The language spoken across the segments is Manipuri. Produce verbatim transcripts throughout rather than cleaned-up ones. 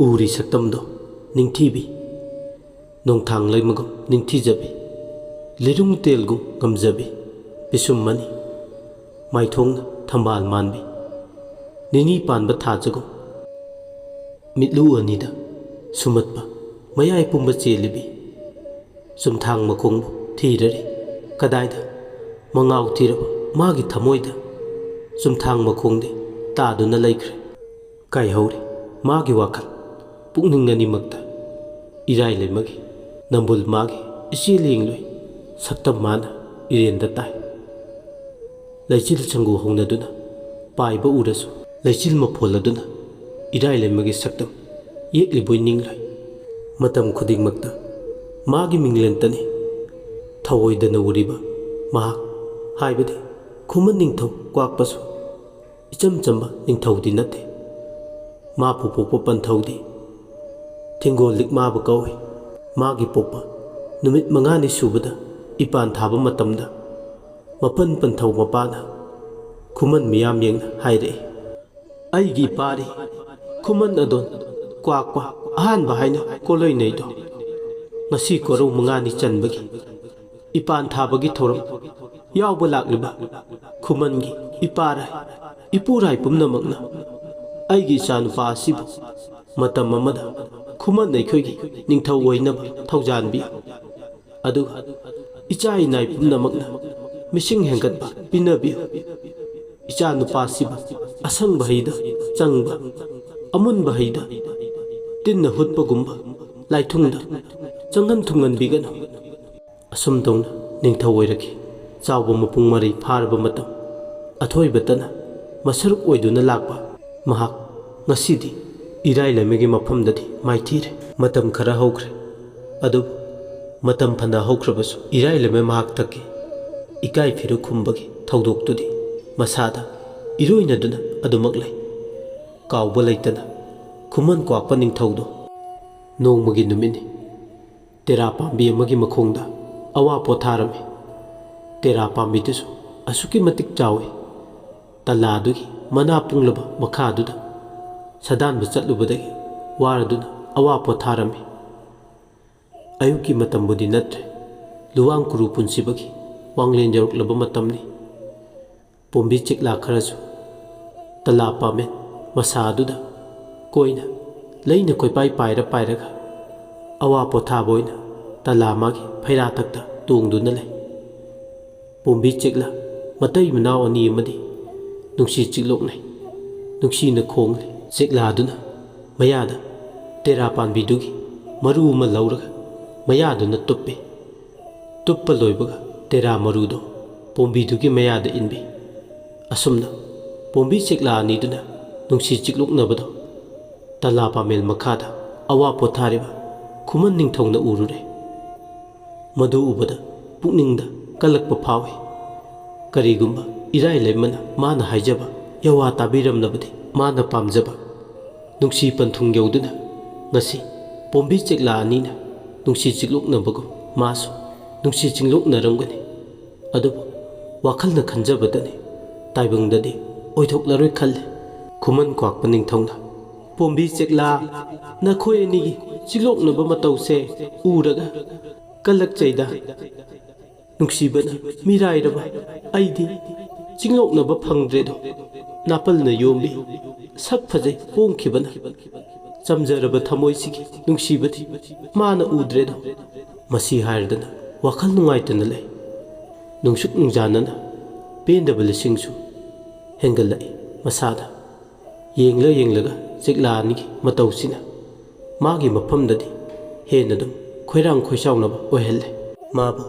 ꯎꯔꯤ ꯁꯛꯇꯝꯗꯣ ꯅꯤꯡꯊꯤꯕꯤ, ꯅꯣꯡꯊꯥꯡ ꯂꯩꯃꯒꯨꯝ ꯅꯤꯡꯊꯤꯖꯕꯤ, ꯂꯤꯔꯨꯡ ꯇꯦꯜꯒꯨꯝ ꯉꯝꯖꯕꯤ, ꯄꯤꯁꯨꯝ ꯃꯅꯤ, ꯃꯥꯏꯊꯣꯡꯅ ꯊꯝꯕꯥꯜ ꯃꯥꯟꯕꯤ, ꯅꯤꯅꯤ ꯄꯥꯟꯕ ꯊꯥꯖꯒꯨꯝ ꯃꯤꯠꯂꯨ ꯑꯅꯤꯗ ꯁꯨꯝꯍꯠꯄ, ꯃꯌꯥꯏ ꯄꯨꯝꯕ ꯆꯦꯜꯂꯤꯕꯤ, ꯆꯨꯝꯊꯥꯡ ꯃꯈꯣꯡꯕꯨ ꯊꯤꯔꯔꯤ꯫ ꯀꯗꯥꯏꯗ ꯃꯉꯥꯎ ꯊꯤꯔꯕ ꯃꯥꯒꯤ ꯊꯃꯣꯏꯗ ꯆꯨꯝꯊꯥꯡ ꯃꯈꯣꯡꯗꯤ ꯇꯥꯗꯨꯅ ꯂꯩꯈ꯭ꯔꯦ꯫ ꯀꯥꯏꯍꯧꯔꯦ ꯃꯥꯒꯤ ꯋꯥꯈꯜ꯫ ꯄꯨꯛꯅꯤꯡ ꯑꯅꯤꯃꯛꯇ ꯏꯔꯥꯏ ꯂꯩꯃꯒꯤ ꯅꯝꯕꯨꯜ ꯃꯥꯒꯤ ꯏꯆꯦꯜ ꯌꯦꯡꯂꯨꯏ꯫ ꯁꯛꯇꯝ ꯃꯥꯅ ꯏꯔꯦꯟꯗ ꯇꯥꯏ꯫ ꯂꯩꯆꯤꯜ ꯁꯪꯒꯨ ꯍꯧꯅꯗꯨꯅ ꯄꯥꯏꯕ ꯎꯔꯁꯨ, ꯂꯩꯆꯤꯜ ꯃꯐꯣꯜ ꯑꯗꯨꯅ ꯏꯔꯥꯏ ꯂꯩꯃꯒꯤ ꯁꯛꯇꯝ ꯌꯦꯛꯂꯤꯕꯣꯏ ꯅꯤꯡꯂꯣꯏ꯫ ꯃꯇꯝ ꯈꯨꯗꯤꯡꯃꯛꯇ ꯃꯥꯒꯤ ꯃꯤꯡꯂꯦꯟꯇꯅꯤ ꯊꯑꯣꯏꯗꯅ ꯎꯔꯤꯕ ꯃꯍꯥꯛ꯫ ꯍꯥꯏꯕꯗꯤ ꯈꯨꯃꯟ ꯅꯤꯡꯊꯧ ꯀ꯭ꯋꯥꯛꯄꯁꯨ ꯏꯆꯝ ꯆꯝꯕ ꯅꯤꯡꯊꯧꯗꯤ ꯅꯠꯇꯦ꯫ ꯃꯥꯕꯨ ꯄꯣꯛꯄ ꯄꯟꯊꯧꯗꯤ ꯊꯤꯡꯒꯣꯜ ꯂꯤꯛꯃꯥꯕ ꯀꯧꯏ꯫ ꯃꯥꯒꯤ ꯄꯣꯛꯄ ꯅꯨꯃꯤꯠ ꯃꯉꯥꯅꯤ ꯁꯨꯕꯗ ꯏꯄꯥꯟ ꯊꯥꯕ ꯃꯇꯝꯗ ꯃꯄꯟ ꯄꯟꯊꯧ ꯃꯄꯥꯅ ꯈꯨꯃꯟ ꯃꯤꯌꯥꯝ ꯌꯦꯡꯅ ꯍꯥꯏꯔꯛꯏ, "ꯑꯩꯒꯤ ꯏꯄꯥꯔꯤ ꯈꯨꯃꯟ ꯑꯗꯣꯟ ꯀ꯭ꯋꯥꯛꯄ ꯑꯍꯥꯟꯕ ꯍꯥꯏꯅ ꯀꯣꯂꯣꯏꯅꯩꯗꯣ ꯉꯁꯤ ꯀꯣꯔꯧ ꯃꯉꯥꯅꯤ ꯆꯟꯕꯒꯤ ꯏꯄꯥꯟ ꯊꯥꯕꯒꯤ ꯊꯧꯔꯝ ꯌꯥꯎꯕ ꯂꯥꯛꯂꯤꯕ ꯈꯨꯃꯟꯒꯤ ꯏꯄꯥꯔꯥꯏ, ꯏꯄꯨꯔꯥꯏ ꯄꯨꯝꯅꯃꯛꯅ ꯑꯩꯒꯤ ꯏꯆꯥꯅꯨꯄꯥ ꯑꯁꯤꯕꯨ ꯃꯇꯝ ꯑꯃꯗ ꯈꯨꯃꯟ ꯑꯩꯈꯣꯏꯒꯤ ꯅꯤꯡꯊꯧ ꯑꯣꯏꯅꯕ ꯊꯧꯖꯥꯟꯕꯤꯌꯨ꯫ ꯑꯗꯨꯒ ꯏꯆꯥ ꯏꯅꯥꯏ ꯄꯨꯝꯅꯃꯛꯅ ꯃꯤꯁꯤꯡ ꯍꯦꯟꯒꯠꯄ ꯄꯤꯅꯕꯤꯌꯨ꯫ ꯏꯆꯥ ꯅꯨꯄꯥꯁꯤꯕꯨ ꯑꯁꯪꯕ ꯍꯩꯗ ꯆꯪꯕ, ꯑꯃꯨꯟꯕ ꯍꯩꯗ ꯇꯤꯟꯅ ꯍꯨꯠꯄꯒꯨꯝꯕ ꯂꯥꯏꯊꯨꯡꯗ ꯆꯪꯍꯟ ꯊꯨꯡꯍꯟꯕꯤꯒꯅꯨ꯫" ꯑꯁꯨꯝ ꯇꯧꯅ ꯅꯤꯡꯊꯧ ꯑꯣꯏꯔꯛꯈꯤ꯫ ꯆꯥꯎꯕ ꯃꯄꯨꯡ ꯃꯔꯩ ꯐꯥꯔꯕ ꯃꯇꯝ, ꯑꯊꯣꯏꯕꯇꯅ ꯃꯁꯔꯨꯛ ꯑꯣꯏꯗꯨꯅ ꯂꯥꯛꯄ ꯃꯍꯥꯛ ꯉꯁꯤꯗꯤ ꯏꯔꯥꯏ ꯂꯩꯃꯒꯤ ꯃꯐꯝꯗꯗꯤ ꯃꯥꯏꯊꯤꯔꯦ꯫ ꯃꯇꯝ ꯈꯔ ꯍꯧꯈ꯭ꯔꯦ꯫ ꯑꯗꯨꯕꯨ ꯃꯇꯝ ꯐꯅ ꯍꯧꯈ꯭ꯔꯕꯁꯨ ꯏꯔꯥꯏ ꯂꯩꯃ ꯃꯍꯥꯛ ꯊꯛꯀꯤ ꯏꯀꯥꯏ ꯐꯤꯔꯨꯛ ꯈꯨꯝꯕꯒꯤ ꯊꯧꯗꯣꯛꯇꯨꯗꯤ ꯃꯁꯥꯗ ꯏꯔꯣꯏꯅꯗꯨꯅ ꯑꯗꯨꯃꯛ ꯂꯩ꯫ ꯀꯥꯎꯕ ꯂꯩꯇꯅ ꯈꯨꯃꯟ ꯀ꯭ꯋꯥꯛꯄ ꯅꯤꯡꯊꯧꯗꯣ ꯅꯣꯡꯃꯒꯤ ꯅꯨꯃꯤꯠꯅꯤ꯫ ꯇꯦꯔꯥ ꯄꯥꯝꯕꯤ ꯑꯃꯒꯤ ꯃꯈꯣꯡꯗ ꯑꯋꯥ ꯄꯣꯊꯥꯔꯝꯃꯤ꯫ ꯇꯦꯔꯥ ꯄꯥꯝꯕꯤꯗꯨꯁꯨ ꯑꯁꯨꯛꯀꯤ ꯃꯇꯤꯛ ꯆꯥꯎꯏ꯫ ꯇꯂꯥꯗꯨꯒꯤ ꯃꯅꯥ ꯄꯨꯡꯂꯕ ꯃꯈꯥꯗꯨꯗ ꯁꯥꯗꯥꯟꯕ ꯆꯠꯂꯨꯕꯗꯒꯤ ꯋꯥꯔꯗꯨꯅ ꯑꯋꯥ ꯄꯣꯊꯥꯔꯝꯃꯤ꯫ ꯑꯌꯨꯛꯀꯤ ꯃꯇꯝꯕꯨꯗꯤ ꯅꯠꯇ꯭ꯔꯦ꯫ ꯂꯨꯋꯥꯡ ꯀꯨꯔꯨ ꯄꯨꯟꯁꯤꯕꯒꯤ ꯋꯥꯡꯂꯦꯟ ꯌꯧꯔꯛꯂꯕ ꯃꯇꯝꯅꯤ꯫ ꯄꯣꯝꯕꯤ ꯆꯦꯛꯂꯥ ꯈꯔꯁꯨ ꯇꯂꯥ ꯄꯥꯃꯦꯟ ꯃꯁꯥ ꯑꯗꯨꯗ ꯀꯣꯏꯅ ꯂꯩꯅ ꯀꯣꯏꯄꯥꯏ ꯄꯥꯏꯔ ꯄꯥꯏꯔꯒ ꯑꯋꯥ ꯄꯣꯊꯥꯕ ꯑꯣꯏꯅ ꯇꯂꯥ ꯃꯥꯒꯤ ꯐꯩꯔꯥꯇꯛꯇ ꯇꯣꯡꯗꯨꯅ ꯂꯩ꯫ ꯄꯣꯝꯕꯤ ꯆꯦꯛꯂꯥ ꯃꯇꯩ ꯃꯅꯥꯎ ꯑꯅꯤ ꯑꯃꯗꯤ ꯅꯨꯡꯁꯤ ꯆꯤꯛꯂꯣꯛꯅꯩ꯫ ꯅꯨꯡꯁꯤꯅ ꯈꯣꯡꯂꯤ꯫ ꯆꯦꯛꯂꯥꯗꯨꯅ ꯃꯌꯥꯗ ꯇꯦꯔꯥ ꯄꯥꯝꯕꯤꯗꯨꯒꯤ ꯃꯔꯨ ꯑꯃ ꯂꯧꯔꯒ ꯃꯌꯥꯗꯨꯅ ꯇꯨꯞꯄꯤ꯫ ꯇꯨꯞꯄ ꯂꯣꯏꯕꯒ ꯇꯦꯔꯥ ꯃꯔꯨꯗꯣ ꯄꯣꯝꯕꯤꯗꯨꯒꯤ ꯃꯌꯥꯗ ꯏꯟꯕꯤ꯫ ꯑꯁꯨꯝꯅ ꯄꯣꯝꯕꯤ ꯆꯦꯛꯂꯥ ꯑꯅꯤꯗꯨꯅ ꯅꯨꯡꯁꯤ ꯆꯤꯛꯂꯣꯛꯅꯕꯗꯣ ꯇꯂꯥ ꯄꯥꯃꯦꯜ ꯃꯈꯥꯗ ꯑꯋꯥ ꯄꯣꯊꯥꯔꯤꯕ ꯈꯨꯃꯟ ꯅꯤꯡꯊꯧꯅ ꯎꯔꯨꯔꯦ꯫ ꯃꯗꯨ ꯎꯕꯗ ꯄꯨꯛꯅꯤꯡꯗ ꯀꯜꯂꯛꯄ ꯐꯥꯎꯏ꯫ ꯀꯔꯤꯒꯨꯝꯕ ꯏꯔꯥꯏ ꯂꯩꯃꯅ ꯃꯥꯅ ꯍꯥꯏꯖꯕ ꯌꯋꯥ ꯇꯥꯕꯤꯔꯝꯂꯕꯗꯤ ꯃꯥꯅ ꯄꯥꯝꯖꯕ ꯅꯨꯡꯁꯤ ꯄꯟꯊꯨꯡ ꯌꯧꯗꯨꯅ ꯉꯁꯤ ꯄꯣꯝꯕꯤ ꯆꯦꯛꯂꯥ ꯑꯅꯤꯅ ꯅꯨꯡꯁꯤ ꯆꯤꯛꯂꯣꯛꯅꯕꯒꯨꯝ ꯃꯥꯁꯨ ꯅꯨꯡꯁꯤ ꯆꯤꯛꯂꯣꯛꯅꯔꯝꯒꯅꯤ꯫ ꯑꯗꯨꯕꯨ ꯋꯥꯈꯜꯅ ꯈꯟꯖꯕꯇꯅꯤ, ꯇꯥꯏꯕꯪꯗꯗꯤ ꯑꯣꯏꯊꯣꯛꯂꯔꯣꯏ ꯈꯜꯂꯤ꯫ ꯈꯨꯃꯟ ꯀ꯭ꯋꯥꯛꯄ ꯅꯤꯡꯊꯧꯅ, "ꯄꯣꯝꯕꯤ ꯆꯦꯛꯂꯥ, ꯅꯈꯣꯏ ꯑꯅꯤꯒꯤ ꯆꯤꯛꯂꯣꯛꯅꯕ ꯃꯇꯧꯁꯦ ꯎꯔꯒ ꯀꯜꯂꯛꯆꯩꯗ꯫ ꯅꯨꯡꯁꯤꯕꯅ ꯃꯤꯔꯥꯏꯔꯕ ꯑꯩꯗꯤ ꯆꯤꯛꯂꯣꯛꯅꯕ ꯐꯪꯗ꯭ꯔꯦꯗꯣ꯫ ꯅꯥꯄꯜꯅ ꯌꯣꯝꯕꯤ ꯁꯛ ꯐꯖꯩ ꯄꯣꯡꯈꯤꯕꯅ ꯆꯝꯖꯔꯕ ꯊꯃꯣꯏꯁꯤꯒꯤ ꯅꯨꯡꯁꯤꯕꯗꯤ ꯃꯥꯅ ꯎꯗ꯭ꯔꯦꯗꯣ꯫" ꯃꯁꯤ ꯍꯥꯏꯔꯗꯅ ꯋꯥꯈꯜ ꯅꯨꯡꯉꯥꯏꯇꯅ ꯂꯩ꯫ ꯅꯨꯡꯁꯨꯛ ꯅꯨꯡꯖꯥꯅꯅ ꯄꯦꯟꯗꯕ ꯂꯤꯁꯤꯡꯁꯨ ꯍꯦꯟꯒꯠꯂꯛꯏ ꯃꯁꯥꯗ꯫ ꯌꯦꯡꯂ ꯌꯦꯡꯂꯒ ꯆꯦꯛꯂꯥ ꯑꯅꯤꯒꯤ ꯃꯇꯧꯁꯤꯅ ꯃꯥꯒꯤ ꯃꯐꯝꯗꯗꯤ ꯍꯦꯟꯅ ꯑꯗꯨꯝ ꯈꯣꯏꯔꯥꯡ ꯈꯣꯏꯁꯥꯎꯅꯕ ꯑꯣꯏꯍꯜꯂꯦ꯫ ꯃꯥꯕꯨ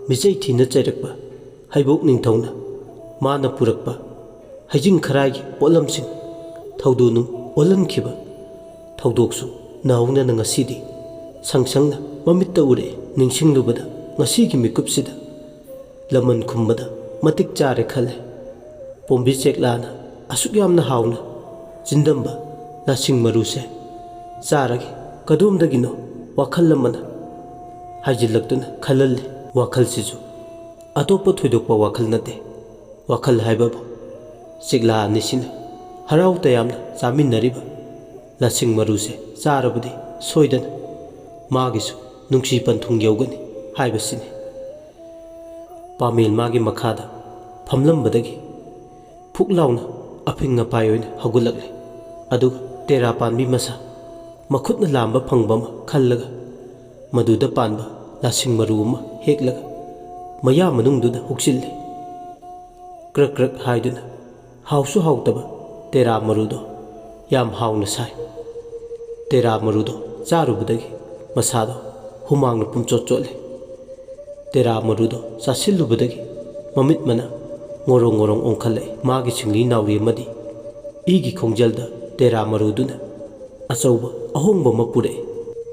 ꯃꯤꯆꯩ ꯊꯤꯅ ꯆꯩꯔꯛꯄ ꯍꯩꯕꯣꯛ ꯅꯤꯡꯊꯧꯅ ꯃꯥꯅ ꯄꯨꯔꯛꯄ ꯍꯩꯖꯤꯡ ꯈꯔꯥꯏꯒꯤ ꯄꯣꯠꯂꯝꯁꯤꯡ ꯊꯧꯗꯣ ꯅꯨꯡ ꯑꯣꯜꯍꯟꯈꯤꯕ ꯊꯧꯗꯣꯛꯁꯨ ꯅꯧꯍꯧꯅꯅ ꯉꯁꯤꯗꯤ ꯁꯪ ꯁꯪꯅ ꯃꯃꯤꯠꯇ ꯎꯔꯛꯑꯦ꯫ ꯅꯤꯡꯁꯤꯡꯂꯨꯕꯗ ꯉꯁꯤꯒꯤ ꯃꯤꯀꯨꯞꯁꯤꯗ ꯂꯃꯟ ꯈꯨꯝꯕꯗ ꯃꯇꯤꯛ ꯆꯥꯔꯦ ꯈꯜꯂꯦ꯫ ꯄꯣꯝꯕꯤ ꯆꯦꯛꯂꯥꯅ ꯑꯁꯨꯛ ꯌꯥꯝꯅ ꯍꯥꯎꯅ ꯆꯤꯟꯗꯝꯕ ꯂꯁꯤꯡ ꯃꯔꯨꯁꯦ ꯆꯥꯔꯒ ꯀꯗꯣꯝꯗꯒꯤꯅꯣ ꯋꯥꯈꯜ ꯑꯃꯅ ꯍꯥꯏꯖꯤꯜꯂꯛꯇꯨꯅ ꯈꯜꯍꯜꯂꯤ꯫ ꯋꯥꯈꯜꯁꯤꯁꯨ ꯑꯇꯣꯞꯄ ꯊꯣꯏꯗꯣꯛꯄ ꯋꯥꯈꯜ ꯅꯠꯇꯦ꯫ ꯋꯥꯈꯜ ꯍꯥꯏꯕꯕꯨ ꯆꯦꯛꯂꯥ ꯑꯅꯤꯁꯤꯅ ꯍꯔꯥꯎ ꯇꯌꯥꯝꯅ ꯆꯥꯃꯤꯟꯅꯔꯤꯕ ꯂꯁꯤꯡ ꯃꯔꯨꯁꯦ ꯆꯥꯔꯕꯗꯤ ꯁꯣꯏꯗꯅ ꯃꯥꯒꯤꯁꯨ ꯅꯨꯡꯁꯤ ꯄꯟꯊꯨꯡ ꯌꯧꯒꯅꯤ ꯍꯥꯏꯕꯁꯤꯅꯤ꯫ ꯄꯥꯃꯦꯜ ꯃꯥꯒꯤ ꯃꯈꯥꯗ ꯐꯝꯂꯝꯕꯗꯒꯤ ꯐꯨꯛ ꯂꯥꯎꯅ ꯑꯐꯤꯡ ꯑꯄꯥꯏ ꯑꯣꯏꯅ ꯍꯧꯒꯠꯂꯛꯂꯦ꯫ ꯑꯗꯨꯒ ꯇꯦꯔꯥ ꯄꯥꯟꯕꯤ ꯃꯁꯥ ꯃꯈꯨꯠꯅ ꯂꯥꯝꯕ ꯐꯪꯕ ꯑꯃ ꯈꯜꯂꯒ ꯃꯗꯨꯗ ꯄꯥꯟꯕ ꯂꯁꯤꯡ ꯃꯔꯨ ꯑꯃ ꯍꯦꯛꯂꯒ ꯃꯌꯥ ꯃꯅꯨꯡꯗꯨꯗ ꯍꯨꯛꯆꯤꯜꯂꯦ꯫ ꯀ꯭ꯔꯛ ꯀ꯭ꯔꯛ ꯍꯥꯏꯗꯨꯅ ꯍꯥꯎꯁꯨ ꯍꯥꯎꯇꯕ ꯇꯦꯔꯥ ꯃꯔꯨꯗꯣ ꯌꯥꯝ ꯍꯥꯎꯅ ꯁꯥꯏ꯫ ꯇꯦꯔꯥ ꯃꯔꯨꯗꯣ ꯆꯥꯔꯨꯕꯗꯒꯤ ꯃꯁꯥꯗꯣ ꯍꯨꯃꯥꯡꯅ ꯄꯨꯝꯆꯣꯠ ꯆꯣꯠꯂꯦ꯫ ꯇꯦꯔꯥ ꯃꯔꯨꯗꯣ ꯆꯥꯁꯤꯜꯂꯨꯕꯗꯒꯤ ꯃꯃꯤꯠ ꯃꯅꯥ ꯉꯣꯔꯣꯡ ꯉꯣꯔꯣꯡ ꯑꯣꯟꯈꯠꯂꯛꯏ꯫ ꯃꯥꯒꯤ ꯁꯤꯡꯂꯤ ꯅꯥꯎꯔꯤ ꯑꯃꯗꯤ ꯏꯒꯤ ꯈꯣꯡꯖꯦꯜꯗ ꯇꯦꯔꯥ ꯃꯔꯨꯗꯨꯅ ꯑꯆꯧꯕ ꯑꯍꯣꯡꯕ ꯑꯃ ꯄꯨꯔꯛꯏ꯫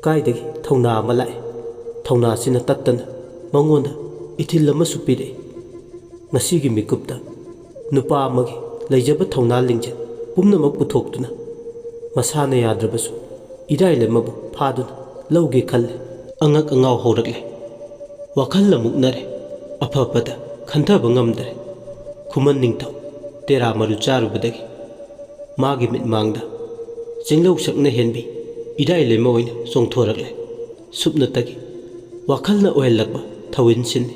ꯀꯥꯏꯗꯒꯤ ꯊꯧꯅꯥ ꯑꯃ ꯂꯥꯛꯏ꯫ ꯊꯧꯅꯥꯁꯤꯅ ꯇꯠꯇꯅ ꯃꯉꯣꯟꯗ ꯏꯊꯤꯜ ꯑꯃꯁꯨ ꯄꯤꯔꯛꯏ꯫ ꯉꯁꯤꯒꯤ ꯃꯤꯀꯨꯞꯇ ꯅꯨꯄꯥ ꯑꯃꯒꯤ ꯂꯩꯖꯕ ꯊꯧꯅꯥ ꯂꯤꯡꯖꯦꯜ ꯄꯨꯝꯅꯃꯛ ꯄꯨꯊꯣꯛꯇꯨꯅ ꯃꯁꯥꯅ ꯌꯥꯗ꯭ꯔꯕꯁꯨ ꯏꯔꯥꯏ ꯂꯩꯃꯕꯨ ꯐꯥꯗꯨꯅ ꯂꯧꯒꯦ ꯈꯜꯂꯦ꯫ ꯑꯉꯛ ꯑꯉꯥꯎ ꯍꯧꯔꯛꯂꯦ꯫ ꯋꯥꯈꯜ ꯑꯃꯨꯛꯅꯔꯦ꯫ ꯑꯐꯕꯗ ꯈꯟꯊꯕ ꯉꯝꯗ꯭ꯔꯦ꯫ ꯈꯨꯃꯟ ꯅꯤꯡꯊꯧ ꯇꯦꯔꯥ ꯃꯔꯨ ꯆꯥꯔꯨꯕꯗꯒꯤ ꯃꯥꯒꯤ ꯃꯤꯠꯃꯥꯡꯗ ꯆꯤꯡꯂꯧ ꯁꯛꯅ ꯍꯦꯟꯕꯤ ꯏꯔꯥꯏ ꯂꯩꯃ ꯑꯣꯏꯅ ꯆꯣꯡꯊꯣꯔꯛꯂꯦ꯫ ꯁꯨꯞꯅꯇꯒꯤ ꯋꯥꯈꯜꯅ ꯑꯣꯏꯍꯜꯂꯛꯄ ꯊꯧꯋꯤꯟꯁꯤꯟꯅꯤ꯫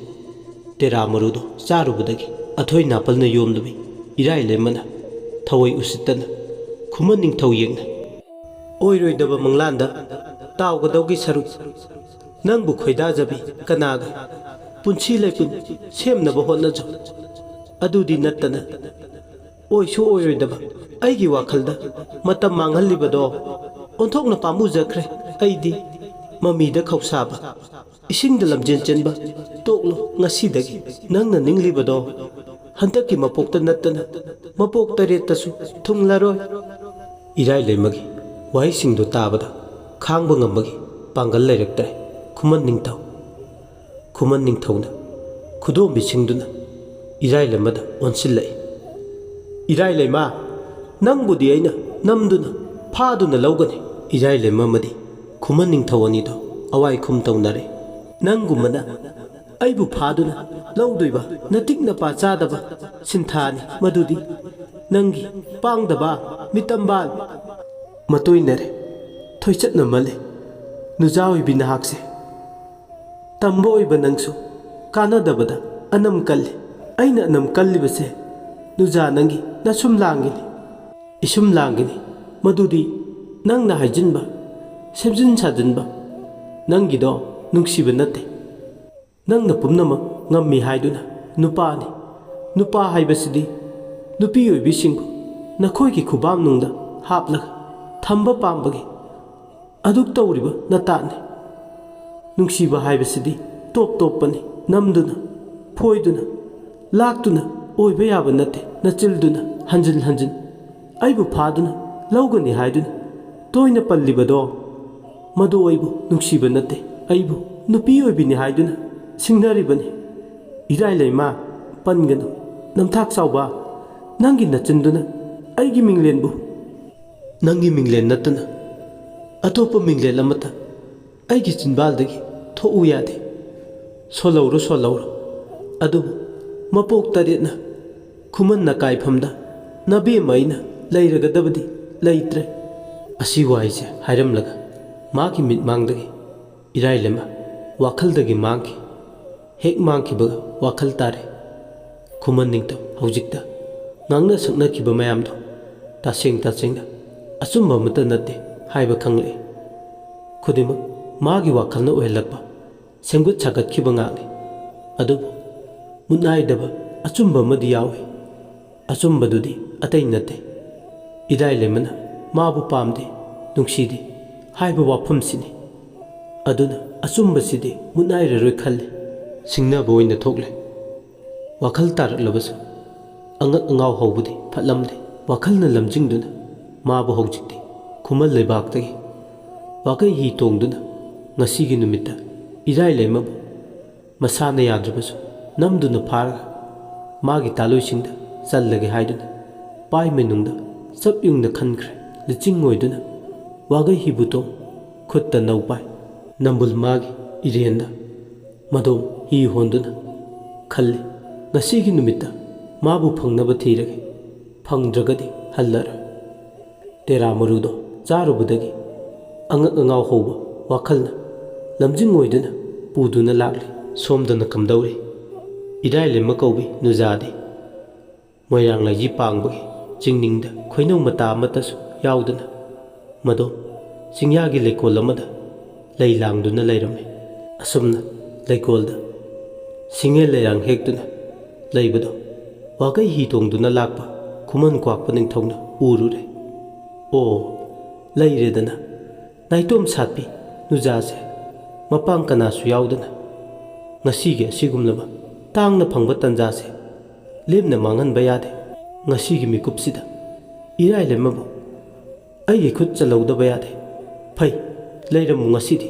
ꯇꯦꯔꯥ ꯃꯔꯨꯗꯣ ꯆꯥꯔꯨꯕꯗꯒꯤ ꯑꯊꯣꯏ ꯅꯥꯄꯜꯅ ꯌꯣꯝꯂꯨꯕꯤ ꯏꯔꯥꯏ ꯂꯩꯃꯅ ꯊꯋꯥꯏ ꯎꯁꯤꯠꯇꯅ ꯈꯨꯃꯟ ꯅꯤꯡꯊꯧ ꯌꯦꯡꯅ ꯑꯣꯏꯔꯣꯏꯗꯕ ꯃꯪꯂꯥꯟꯗ ꯇꯥꯎꯒꯗꯧꯒꯤ ꯁꯔꯨꯛ ꯅꯪꯕꯨ ꯈꯣꯏꯗꯥꯖꯕꯤ ꯀꯅꯥꯒ ꯄꯨꯟꯁꯤ ꯂꯩꯄꯨꯟ ꯁꯦꯝꯅꯕ ꯍꯣꯠꯅꯖꯧ꯫ ꯑꯗꯨꯗꯤ ꯅꯠꯇꯅ ꯑꯣꯏꯁꯨ ꯑꯣꯏꯔꯣꯏꯗꯕ ꯑꯩꯒꯤ ꯋꯥꯈꯜꯗ ꯃꯇꯝ ꯃꯥꯡꯍꯜꯂꯤꯕꯗꯣ ꯑꯣꯟꯊꯣꯛꯅ ꯄꯥꯝꯃꯨꯖꯈ꯭ꯔꯦ꯫ ꯑꯩꯗꯤ ꯃꯃꯤꯗ ꯈꯧꯁꯥꯕ ꯏꯁꯤꯡꯗ ꯂꯝꯖꯦꯟ ꯆꯦꯟꯕ ꯇꯣꯛꯂꯣ꯫ ꯉꯁꯤꯗꯒꯤ ꯅꯪꯅ ꯅꯤꯡꯂꯤꯕꯗꯣ ꯍꯟꯗꯛꯀꯤ ꯃꯄꯣꯛꯇ ꯅꯠꯇꯅ ꯃꯄꯣꯛ ꯇꯔꯦꯠꯇꯁꯨ ꯊꯨꯡꯂꯔꯣꯏ꯫ ꯏꯔꯥꯏ ꯂꯩꯃꯒꯤ ꯋꯥꯍꯩꯁꯤꯡꯗꯨ ꯇꯥꯕꯗ ꯈꯥꯡꯕ ꯉꯝꯕꯒꯤ ꯄꯥꯡꯒꯜ ꯂꯩꯔꯛꯇ꯭ꯔꯦ꯫ ꯈꯨꯃꯟ ꯅꯤꯡꯊꯧ ꯈꯨꯃꯟ ꯅꯤꯡꯊꯧꯅ ꯈꯨꯗꯣꯝꯕꯤꯁꯤꯡꯗꯨꯅ ꯏꯔꯥꯏ ꯂꯩꯃꯗ ꯑꯣꯟꯁꯤꯜꯂꯛꯏ꯫ ꯏꯔꯥꯏ ꯂꯩꯃ, ꯅꯪꯕꯨꯗꯤ ꯑꯩꯅ ꯅꯝꯗꯨꯅ ꯐꯥꯗꯨꯅ ꯂꯧꯒꯅꯤ꯫ ꯏꯔꯥꯏ ꯂꯩꯃ ꯑꯃꯗꯤ ꯈꯨꯃꯟ ꯅꯤꯡꯊꯧ ꯑꯅꯤꯗꯣ ꯑꯋꯥꯏ ꯈꯨꯝ ꯇꯧꯅꯔꯦ꯫ ꯅꯪꯒꯨꯝꯕꯅ ꯑꯩꯕꯨ ꯐꯥꯗꯨꯅ ꯂꯧꯗꯣꯏꯕ ꯅꯇꯤꯛ ꯅꯄꯥ ꯆꯥꯗꯕ ꯁꯤꯟꯊꯥꯅꯤ ꯃꯗꯨꯗꯤ꯫ ꯅꯪꯒꯤ ꯄꯥꯡꯗꯕ ꯃꯤꯇꯝꯕꯥꯜ꯫ ꯃꯇꯣꯏꯅꯔꯦ, ꯊꯣꯏꯆꯠꯅ ꯃꯜꯂꯦ, ꯅꯨꯖꯥ ꯑꯣꯏꯕꯤ ꯅꯍꯥꯛꯁꯦ꯫ ꯇꯝꯕ ꯑꯣꯏꯕ ꯅꯪꯁꯨ ꯀꯥꯟꯅꯗꯕꯗ ꯑꯅꯝ ꯀꯜꯂꯤ꯫ ꯑꯩꯅ ꯑꯅꯝ ꯀꯜꯂꯤꯕꯁꯦ ꯅꯨꯖꯥ ꯅꯪꯒꯤ ꯅꯁꯨꯝ ꯂꯥꯡꯒꯤꯅꯤ, ꯏꯁꯨꯝ ꯂꯥꯡꯒꯤꯅꯤ꯫ ꯃꯗꯨꯗꯤ ꯅꯪꯅ ꯍꯥꯏꯖꯤꯟꯕ, ꯁꯦꯝꯖꯤꯟ ꯁꯥꯖꯤꯟꯕ, ꯅꯪꯒꯤꯗꯣ ꯅꯨꯡꯁꯤꯕ ꯅꯠꯇꯦ꯫ ꯅꯪꯅ ꯄꯨꯝꯅꯃꯛ ꯉꯝꯃꯤ ꯍꯥꯏꯗꯨꯅ ꯅꯨꯄꯥꯅꯤ꯫ ꯅꯨꯄꯥ ꯍꯥꯏꯕꯁꯤꯗꯤ ꯅꯨꯄꯤ ꯑꯣꯏꯕꯤꯁꯤꯡꯕꯨ ꯅꯈꯣꯏꯒꯤ ꯈꯨꯕꯥꯝꯅꯨꯡꯗ ꯍꯥꯞꯂꯒ ꯊꯝꯕ ꯄꯥꯝꯕꯒꯤ ꯑꯗꯨꯛ ꯇꯧꯔꯤꯕ ꯅꯇꯥꯠꯅꯤ꯫ ꯅꯨꯡꯁꯤꯕ ꯍꯥꯏꯕꯁꯤꯗꯤ ꯇꯣꯞ ꯇꯣꯞꯄꯅꯤ꯫ ꯅꯝꯗꯨꯅ, ꯐꯣꯏꯗꯨꯅ, ꯂꯥꯛꯇꯨꯅ ꯑꯣꯏꯕ ꯌꯥꯕ ꯅꯠꯇꯦ꯫ ꯅꯆꯤꯜꯗꯨꯅ ꯍꯟꯖꯤꯟ ꯍꯟꯖꯤꯟ ꯑꯩꯕꯨ ꯐꯥꯗꯨꯅ ꯂꯧꯒꯅꯤ ꯍꯥꯏꯗꯨꯅ ꯇꯣꯏꯅ ꯄꯜꯂꯤꯕꯗꯣ, ꯃꯗꯨ ꯑꯩꯕꯨ ꯅꯨꯡꯁꯤꯕ ꯅꯠꯇꯦ, ꯑꯩꯕꯨ ꯅꯨꯄꯤ ꯑꯣꯏꯕꯤꯅꯤ ꯍꯥꯏꯗꯨꯅ ꯁꯤꯡꯅꯔꯤꯕꯅꯤ꯫ ꯏꯔꯥꯏ ꯂꯩꯃ, ꯄꯟꯒꯅꯨ꯫ ꯅꯝꯊꯥꯛ ꯆꯥꯎꯕ, ꯅꯪꯒꯤ ꯅꯆꯤꯟꯗꯨꯅ ꯑꯩꯒꯤ ꯃꯤꯡꯂꯦꯟꯕꯨ, ꯅꯪꯒꯤ ꯃꯤꯡꯂꯦꯟ ꯅꯠꯇꯅ ꯑꯇꯣꯞꯄ ꯃꯤꯡꯂꯦꯟ ꯑꯃꯠꯇ ꯑꯩꯒꯤ ꯆꯤꯟꯕꯥꯜꯗꯒꯤ ꯊꯣꯛꯎ ꯌꯥꯗꯦ꯫ ꯁꯣꯜꯍꯧꯔꯣ, ꯁꯣꯜꯍꯧꯔꯣ꯫ ꯑꯗꯨꯕꯨ ꯃꯄꯣꯛ ꯇꯔꯦꯠꯅ ꯈꯨꯃꯟ ꯅꯀꯥꯏꯐꯝꯗ ꯅꯕꯦꯝꯃ ꯑꯩꯅ ꯂꯩꯔꯒꯗꯕꯗꯤ ꯂꯩꯇ꯭ꯔꯦ꯫ ꯑꯁꯤ ꯋꯥꯍꯩꯁꯦ ꯍꯥꯏꯔꯝꯂꯒ ꯃꯥꯒꯤ ꯃꯤꯠꯃꯥꯡꯗꯒꯤ ꯏꯔꯥꯏꯂꯦꯝꯃ ꯋꯥꯈꯜꯗꯒꯤ ꯃꯥꯡꯈꯤ꯫ ꯍꯦꯛ ꯃꯥꯡꯈꯤꯕꯒ ꯋꯥꯈꯜ ꯇꯥꯔꯦ꯫ ꯈꯨꯃꯟ ꯅꯤꯡꯊꯧ ꯍꯧꯖꯤꯛꯇ ꯉꯥꯡꯅ ꯁꯛꯅꯈꯤꯕ ꯃꯌꯥꯝꯗꯣ ꯇꯁꯦꯡ ꯇꯁꯦꯡꯅ ꯑꯆꯨꯝꯕ ꯑꯃꯠꯇ ꯅꯠꯇꯦ ꯍꯥꯏꯕ ꯈꯪꯂꯛꯏ꯫ ꯈꯨꯗꯤꯡꯃꯛ ꯃꯥꯒꯤ ꯋꯥꯈꯜꯅ ꯑꯣꯏꯍꯜꯂꯛꯄ, ꯁꯦꯝꯒꯠ ꯁꯥꯒꯠꯈꯤꯕ ꯉꯥꯛꯅꯤ꯫ ꯑꯗꯨꯕꯨ ꯃꯨꯠꯅꯥꯏꯗꯕ ꯑꯆꯨꯝꯕ ꯑꯃꯗꯤ ꯌꯥꯎꯏ꯫ ꯑꯆꯨꯝꯕꯗꯨꯗꯤ ꯑꯇꯩ ꯅꯠꯇꯦ, ꯏꯔꯥꯏ ꯂꯩꯃꯅ ꯃꯥꯕꯨ ꯄꯥꯝꯗꯦ, ꯅꯨꯡꯁꯤꯗꯦ ꯍꯥꯏꯕ ꯋꯥꯐꯝꯁꯤꯅꯤ꯫ ꯑꯗꯨꯅ ꯑꯆꯨꯝꯕꯁꯤꯗꯤ ꯃꯨꯠꯅꯥꯏꯔꯔꯣꯏ ꯈꯜꯂꯤ꯫ ꯁꯤꯡꯅꯕ ꯑꯣꯏꯅ ꯊꯣꯛꯂꯦ꯫ ꯋꯥꯈꯜ ꯇꯥꯔꯛꯂꯕꯁꯨ ꯑꯉꯛ ꯑꯉꯥꯎ ꯍꯧꯕꯗꯤ ꯐꯠꯂꯝꯗꯦ꯫ ꯋꯥꯈꯜꯅ ꯂꯝꯖꯤꯡꯗꯨꯅ ꯃꯥꯕꯨ ꯍꯧꯖꯤꯛꯇꯤ ꯈꯨꯃꯟ ꯂꯩꯕꯥꯛꯇꯒꯤ ꯋꯥꯒꯩ ꯍꯤ ꯇꯣꯡꯗꯨꯅ ꯉꯁꯤꯒꯤ ꯅꯨꯃꯤꯠꯇ ꯏꯔꯥꯏ ꯂꯩꯃꯕꯨ ꯃꯁꯥꯅ ꯌꯥꯗ꯭ꯔꯕꯁꯨ ꯅꯝꯗꯨꯅ ꯐꯥꯔꯒ ꯃꯥꯒꯤ ꯇꯥꯂꯣꯏꯁꯤꯡꯗ ꯆꯜꯂꯒꯦ ꯍꯥꯏꯗꯨꯅ ꯄꯥꯏ ꯃꯅꯨꯡꯗ ꯆꯞ ꯌꯨꯡꯅ ꯈꯟꯈ꯭ꯔꯦ꯫ ꯂꯤꯆꯤꯡ ꯑꯣꯏꯗꯨꯅ ꯋꯥꯒꯩ ꯍꯤꯕꯨ ꯇꯣꯡ, ꯈꯨꯠꯇ ꯅꯧ ꯄꯥꯏ, ꯅꯝꯕꯨꯜ ꯃꯥꯒꯤ ꯏꯔꯦꯟꯗ ꯃꯗꯣꯝ ꯍꯤ ꯍꯣꯟꯗꯨꯅ ꯈꯜꯂꯤ, ꯉꯁꯤꯒꯤ ꯅꯨꯃꯤꯠꯇ ꯃꯥꯕꯨ ꯐꯪꯅꯕ ꯊꯤꯔꯒꯦ, ꯐꯪꯗ꯭ꯔꯒꯗꯤ ꯍꯜꯂꯔꯣꯏ꯫ ꯇꯦꯔꯥ ꯃꯔꯨꯗꯣ ꯆꯥꯔꯨꯕꯗꯒꯤ ꯑꯉꯛ ꯑꯉꯥꯎ ꯍꯧꯕ ꯋꯥꯈꯜꯅ ꯂꯝꯖꯤꯡ ꯑꯣꯏꯗꯨꯅ ꯄꯨꯗꯨꯅ ꯂꯥꯛꯂꯤ꯫ ꯁꯣꯝꯗꯅ ꯀꯝꯗꯧꯔꯤ? ꯏꯔꯥꯏꯂꯦꯝꯕ ꯀꯧꯕꯤ ꯅꯨꯖꯥꯗꯤ ꯃꯣꯏꯔꯥꯡ ꯂꯩꯖꯤ ꯄꯥꯡꯕꯒꯤ ꯆꯤꯡꯅꯤꯡꯗ ꯈꯣꯏꯅꯧ ꯃꯇꯥ ꯑꯃꯠꯇꯁꯨ ꯌꯥꯎꯗꯅ ꯃꯗꯣ ꯆꯤꯡꯌꯥꯒꯤ ꯂꯩꯀꯣꯜ ꯑꯃꯗ ꯂꯩ ꯂꯥꯡꯗꯨꯅ ꯂꯩꯔꯝꯃꯤ꯫ ꯑꯁꯨꯝꯅ ꯂꯩꯀꯣꯜꯗ ꯁꯤꯡꯉꯦꯜ ꯂꯩꯔꯥꯡ ꯍꯦꯛꯇꯨꯅ ꯂꯩꯕꯗꯣ ꯋꯥꯒꯩ ꯍꯤ ꯇꯣꯡꯗꯨꯅ ꯂꯥꯛꯄ ꯈꯨꯃꯟ ꯀ꯭ꯋꯥꯛꯄ ꯅꯤꯡꯊꯧꯅ ꯎꯔꯨꯔꯦ꯫ ꯑꯣ, ꯂꯩꯔꯦꯗꯅ ꯅꯥꯏꯇꯣꯝ ꯁꯥꯠꯄꯤ ꯅꯨꯖꯥꯁꯦ ꯃꯄꯥꯡ ꯀꯅꯥꯁꯨ ꯌꯥꯎꯗꯅ ꯉꯁꯤꯒꯤ ꯑꯁꯤꯒꯨꯝꯂꯕ ꯇꯥꯡꯅ ꯐꯪꯕ ꯇꯟꯖꯥꯁꯦ ꯂꯦꯝꯅ ꯃꯥꯡꯍꯟꯕ ꯌꯥꯗꯦ꯫ ꯉꯁꯤꯒꯤ ꯃꯤꯀꯨꯞꯁꯤꯗ ꯏꯔꯥꯏꯂꯦꯝꯕꯕꯨ ꯑꯩꯒꯤ ꯈꯨꯠ ꯆꯜꯍꯧꯗꯕ ꯌꯥꯗꯦ꯫ ꯐꯩ, ꯂꯩꯔꯝꯃꯨ ꯉꯁꯤꯗꯤ꯫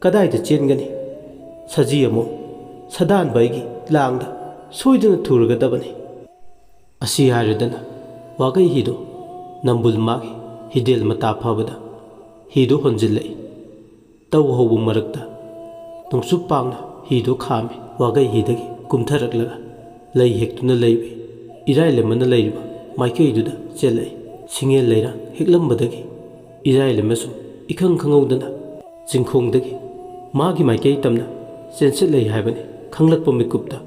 ꯀꯗꯥꯏꯗ ꯆꯦꯟꯒꯅꯤ? ꯁꯖꯤ ꯑꯃꯨꯛ ꯁꯗꯥꯟꯕ ꯑꯩꯒꯤ ꯂꯥꯡꯗ ꯁꯣꯏꯗꯅ ꯊꯨꯔꯒꯗꯕꯅꯤ꯫ ꯑꯁꯤ ꯍꯥꯏꯔꯗꯅ ꯋꯥꯒꯩ ꯍꯤꯗꯣ ꯅꯝꯕꯨꯜ ꯃꯥꯒꯤ ꯍꯤꯗꯦꯜ ꯃꯇꯥ ꯐꯕꯗ ꯍꯤꯗꯣ ꯍꯣꯟꯖꯤꯜꯂꯛꯏ꯫ ꯇꯧ ꯍꯧꯕ ꯃꯔꯛꯇ ꯅꯣꯡꯆꯨꯞ ꯄꯥꯡꯅ ꯍꯤꯗꯨ ꯈꯥꯝꯃꯤ꯫ ꯋꯥꯒꯩ ꯍꯤꯗꯒꯤ ꯀꯨꯝꯊꯔꯛꯂꯒ ꯂꯩ ꯍꯦꯛꯇꯨꯅ ꯂꯩꯕꯤ ꯏꯔꯥꯏꯂꯦꯝꯕꯅ ꯂꯩꯔꯤꯕ ꯃꯥꯏꯀꯩꯗꯨꯗ ꯆꯦꯜꯂꯛꯏ꯫ ꯁꯤꯡꯉꯦꯜ ꯂꯩꯔꯥꯡ ꯍꯦꯛꯂꯝꯕꯗꯒꯤ ꯏꯔꯥꯏꯂꯦꯝꯕꯁꯨ ꯏꯈꯪ ꯈꯪꯍꯧꯗꯅ ꯆꯤꯡꯈꯣꯡꯗꯒꯤ ꯃꯥꯒꯤ ꯃꯥꯏꯀꯩ ꯇꯝꯅ ꯆꯦꯟꯁꯤꯜꯂꯛꯏ ꯍꯥꯏꯕꯅꯤ꯫ ꯈꯪꯂꯛꯄ ꯃꯤꯀꯨꯞꯇ